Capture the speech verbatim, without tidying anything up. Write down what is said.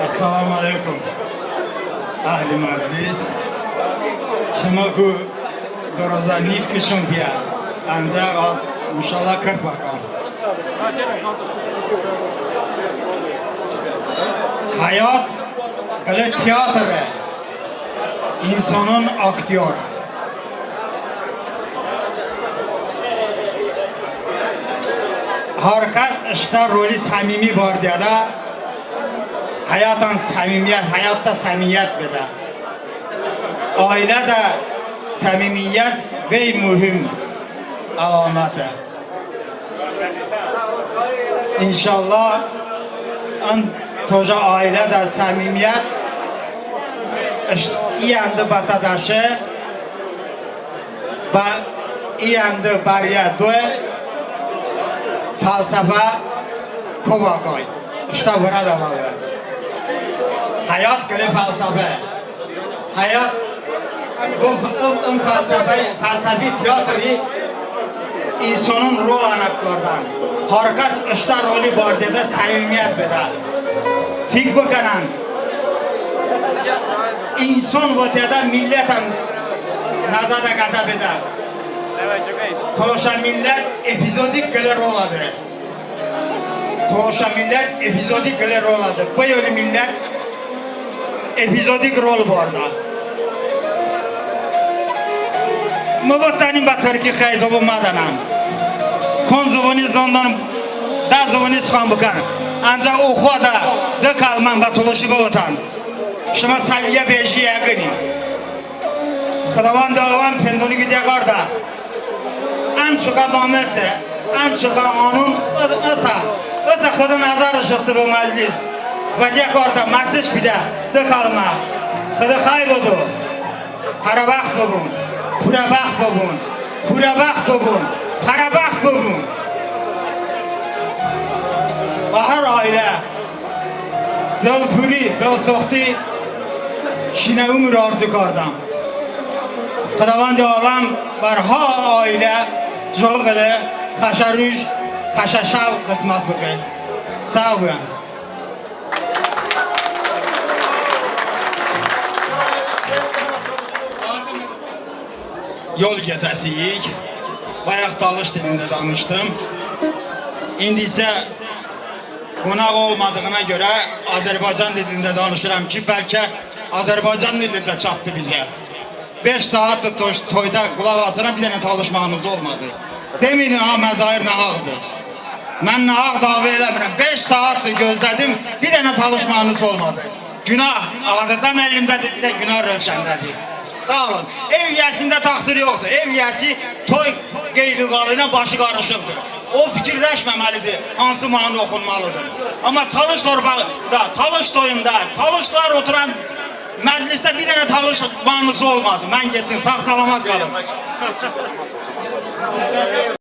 Əssəlamu əleykum, əhli məclis. Şımoku dırozə nitqışon piyə, əncəx az, inşallah, kırt bıkəm. Həyat qılə teatre, insonon aktyor. Har kəs ıştə roli səmimi bardeədə, həyatən səmimiyyət, həyatədə səmimiyyət bedə. Ailədə səmimiyyət vey muhim əlaməte. İnşallah, ın tojə ailədə səmimiyyət iyəndı bəsə dəşe, bə iyəndı bəriyə doy fəlsəfə kovə qay. Iştə vırədə bəbe. Həyat qılə fəlsəfə. Həyat, bu, ım, ım fəlsəfə, fəlsəfi teatri insonon rolən əkkardən. Har kəs ıştə roli bardeədə səmimiyyət bedə. Fik bıkənən. İnson voteədə millətən nəzədə qətə bedə. Tolışə millət epizodik qılə rolədə. Tolışə millət epizodik qılə rolədə. Bı yoli millət epizodik rol bardə. Mı votdənim bə tırki, xəy, dovo mədənən. Kon zıvoni zındən, de zıvoni sıxan bıkən. Əncəx oxoədə dı kəlmən bə tolışi bıvotən. Şımə səviyyə beji yəğıni. Xıdavəndi aləm pendoni qıdiyə kardə. Ən çokə momenti, ən çokə anon ı-, ısə, ısə Xıdo nəzərış heste bı məclis. Və diyə kardə, məsaj pidə dı kəlmə. Xıdo xəy bıdo. Pərəbəxt bıbun, purəbəxt bıbun, purəbəxt bıbun, pərəbəxt bıbun. Bə har ailə dılpuri, dılsoxti şinə umr arzu kardəm. Xıdavəndi aləm bə har ailə jıqo qılə xəşə ruj, xəşə şəv qısmət bıkə. Sağ olun. Yol gedəsiyik. Bayaq talış dilində danışdım. İndi isə qonaq olmadığına görə Azərbaycan dilində danışıram ki, bəlkə Azərbaycan dilində çatdı bizə. Beş saatdır toy-, toyda qulaq asıram, bir dənə talış mahnısı olmadı. Deməyin, ha, Məzahir nahaqdır. Mən nahaq dava eləmirəm. Beş saatdır gözlədim, bir dənə talış mahnısı olmadı. Günah Ağdada müəllimdədir, bir də günah Rövşəndədir. Sağ olun. Ev yiyəsində təqsir yoxdur. Ev yiyəsi toy qeyri-qalı ilə başı qarışıqdır. O fikirləşməməlidir, hansı mahnı oxunmalıdır. Amma talış torpağında, talış toyunda, talışlar oturan məclisdə bir dənə talış mahnısı olmadı. Mən getdim, sağ-salamat qalın.